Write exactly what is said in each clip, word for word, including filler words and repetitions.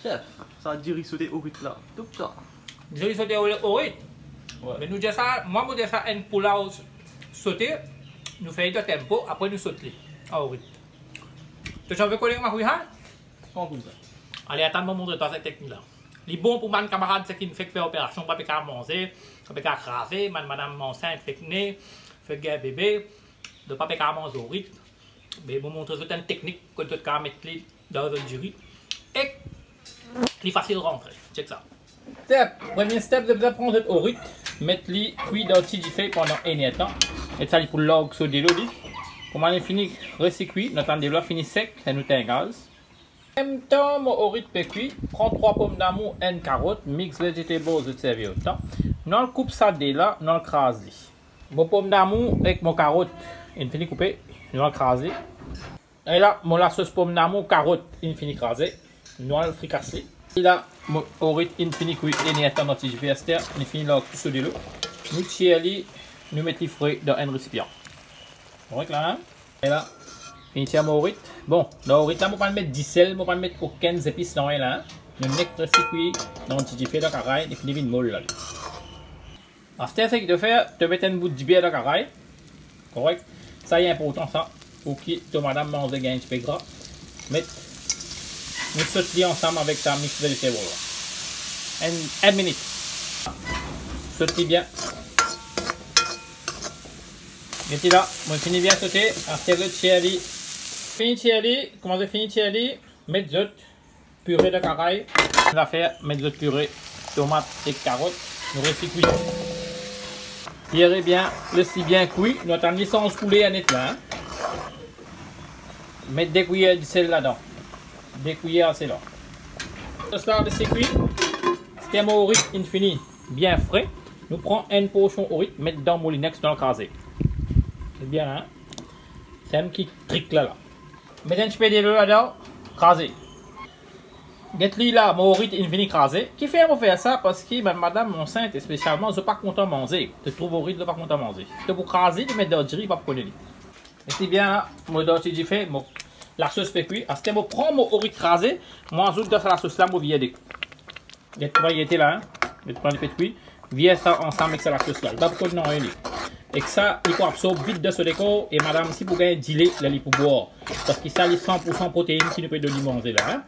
Chef, sa diri sote ourit la, top sa. Diri sote ourit, ourit. Wi. Me nou dir sa, mwa mo dir sa enn poulaw sote, nou fer li dan tempo, apre nou sot li an ourit. To ti anvi kone kouma kwi sa? Kouma kwi sa? Ale, atann mo montre twa sa teknik la. Li bon pou bann kamarad seki fek fer operasion, pa pe kapav manze, pa pe kapav kraze, bann madam ansint fek ne, fek gagn bebe, donk pa pe kapav manz ourit. Me mo montre zot enn teknik kot zot kapav met li dan zot diri ek li fasil rantre. Chek sa. Step, premie step, zot bizin pran zot ourit, met li kwi dan ti dife pandan enn er tan. Met sa li pou larg so delo li. Kouma li fini resi kwi, nou atann delo la fini sek, sa nou tegn gaz. Mem tan mo ourit pe kwi, pran trwa pomdamour, enn karot, mix vegetable zot servi otan. Nou al koup sa de la, nou al kraz li. Mo pomdamour ek mo karot inn fini koupe, nou al kraz li. E la, mo lasos pomdamour, karot inn fini kraze, nou al frikas li. E la, mo ourit inn fini kwi enn er tan dan ti dife aster, li fini larg tou so delo. Nou tir li, nou met li fre dan enn resipian. Korek la, hein? E la, fini tir mo ourit. Bon, dan ourit la, mo pa'nn met disel, mo pa'nn met okenn zepis, nanye la, hein. Nou nek les li kwi dan ti dife dan karay, li fini vinn mol la li. Aster seki to fer, to met enn bout diber dan karay. Korek. Sa li inportan sa, pou ki to madam manze gagn tipe gra. Met, nou sot li ansam avek sa mix vegetable la. Enn, enn minit. Sot li bien. Get li la, mo fini bien sote, aster zot tir li. Fini tir li, kouma zot fini tir li, met zot pire dan karay. Nou la fer, met zot pire tomat ek karot, nou les li kwi. Pire bien, les li bien kwi, nou atann li sanz kouler net la, hein. Met de kwiyer disel ladan. De kwiyer ase la. Sos la les li kwi. Aster mo ourit inn fini bien fre. Nou pran enn porsion ourit, met dan moulinex, nou al kraze. Se bien la, hein. Se enn ki trik la la. Met enn tipe delo ladan, kraze. Get li la, mo ourit inn vini kraze. Kifer mo fer sa? Parski bann madam ansint espesialman, zot pa kontan manze. Zot trouv ourit, zot pa kontan manze. To pou kraze li, met dan diri, pa pou kone li. Get li bien la, mo dan ti dife, mo lasos pe kwi. Aster mo pran mo ourit kraze, mo azout dan sa lasos la, mo vir de kou. Get kouma li ete la, hein. Get kouma li pe kwi. Vir sa ansam ek sa lasos la. Li pa pou kone nanye li. Ek sa, li pou absorb vit dan so dekor e madam si pou gagn dile ler li pou bwar. Parski sa li san pou san protein ki nou pe donn li manze la, hein.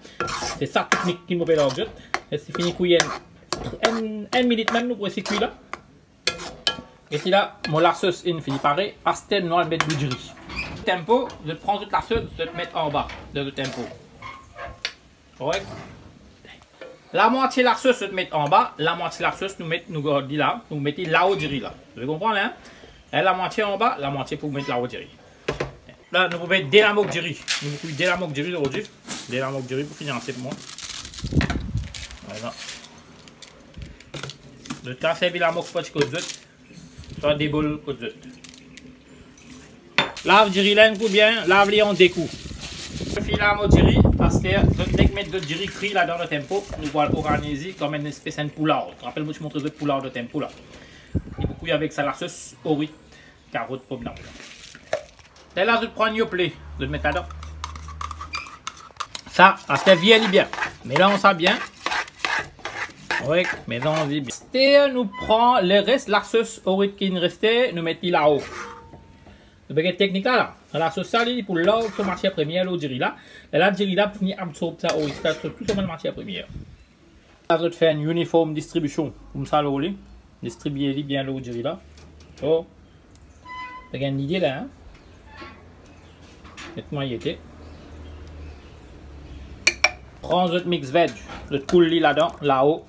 Se sa teknik ki mo pe larg zot. Les li fini kwi enn, enn, enn minit mem, nou pou les li kwi la. Get li la, mo lasos inn fini pare. Aster nou al met nou diri. Tempo, zot pran zot lasos, zot met anba dan zot tempo. Korek. Lamwatie lasos zot met anba, lamwatie lasos nou met, nou gard li la, nou met li lao diri la. Zot konpran la, hein? E lamwatie anba, lamwatie pou met lao diri. La nou pou met de lamok diri. Nou pou kwi de lamok diri zordi. De lamok diri pou fini ase pou mwa. Vwala. Zot kapav servi lamok parti kot zot. Swa de bol kot zot. Lav diri la enn kou bien, lav li an de kou. Fini lav mo diri, aster zot nek met zot diri kri ladan dan tempo, nou pou al organiz li kom enn espes enn poulaw. Rapel mo ti montre zot poulaw dan tempo la. Li pou kwi avek sa lasos, ourit, karot, pomdamour. Lerla zot pran enn yople, zot met ladan. Sa, aster vir li bien. Melanz sa bien. Wi, melanz li bien. Aster nou pran leres lasos ourit ki reste, nou met li lao. Nou pe get teknik la, la. Sa lasos sa, li pou larg so matier premier lor diri la. Lerla diri la pou fini absorb sa ourit la, so tou sa bann matier premier. La zot fer enn uniform distribision koumsa lor li. Distribie li bien lor diri la. So, zot gagn lide la, hein? Get kouma li ete. Pran zot mix veg, zot koul li ladan, lao.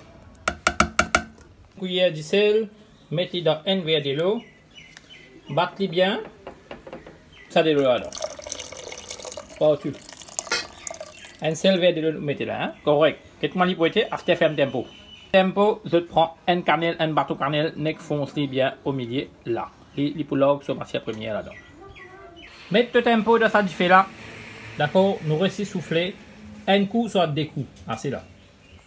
Kwiyer disel, met li dan enn ver delo. Bat li bien. Sa delo ladan. Partou. Enn sel ver delo nou mete la, hein? Korek. Get kouma li pou ete, aster ferm tempo. Tempo, zot pran enn kanel, enn baton kanel, nek fons li bien omilie la. Li, li pou larg so matier premier ladan. Met to tempo dan sa dife la. Dakor, nou les li soufle. Enn kou, swa de kou. Ase la.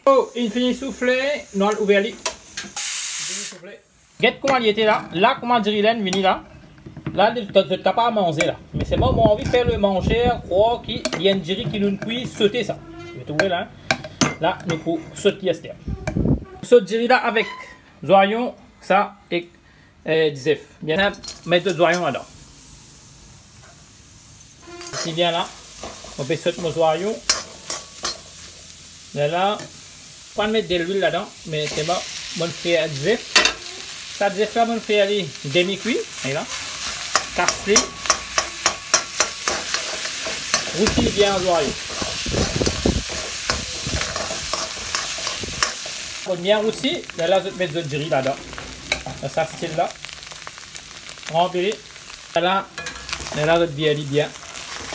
Oh, inn fini soufle, nou al ouver li. Fini soufle. Get kouma li ete la. La kouma diri la inn vini la. La, zot, zot kapav manze la. Me selman, mo anvi fer le manzer krwar ki li enn diri ki nou'nn kwi sote sa. Zot trouve la, hein? La, nou pou sot li aster. Sot diri la avek zwayon, sa, ek, eh, dizef. Bien, met zwayon ladan. Si bien la, mo pe sot mo zwayon. Lerla, pa met delwil ladan, me selman mo frir dizef. Sa dizef la, mo frir li demi kwi, lerla. Kas li. Rousi li bien zwayon. Kan bien rousi, lerla zot met zot diri ladan. Dan sa stil la. Ranpli li. Lerla, lerla zot vir li bien.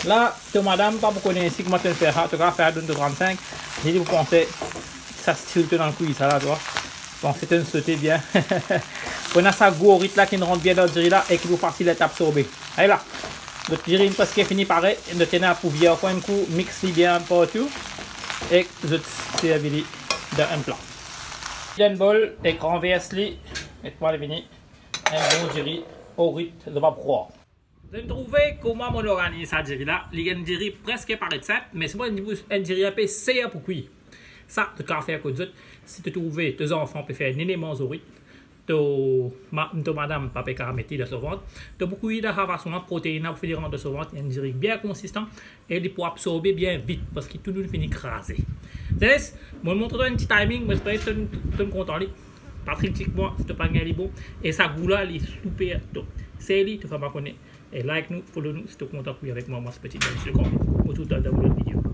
La, to madam pa pou kone isi kouma to fer sa, to kapav fer donn to trant-sink, li, li pou panse sa stil to ena kwi sa la, to panse to sote bien. Pou ena sa gou orit la ki rant bien dan diri la e ki pou fasil et absorbe. Ala, zot diri inn preske fini pare, zot ena pou vir ankor enn kou, mix li bien partou, e zot servi li dan enn pla. Dan enn bol, e ranvers li, e kouma li vini, enn bon diri orit, zot pa krwar. Zot trouve kouma mo organiz sa diri la, li enn diri preske paret sinp, me selman enn diri inpe ser pou kwi. Sa, zot kapav fer kot zot, si to trouve to zanfan pe fer nene manz orit, to ma-, to madam pa pe kapav met li dan so vant, to pou kwi dan sa fason la, protein la pou fini rant dan so vant, enn diri bien konsistan, e li pou absorbe bien vit, parski tou nou fini kraze. Zenes, mo montre to enn ti timing, mo espere to, to kontan li. Patrick, dir mwa si to pa'nn gagn li bon. E sa gou la, li super top. Sey li, to fer mwa kone. E like nou, follow nou si to kontan kwi avek mwa, mwa se Petit Danish le Grand. Mo trouv twa dan mo lot video.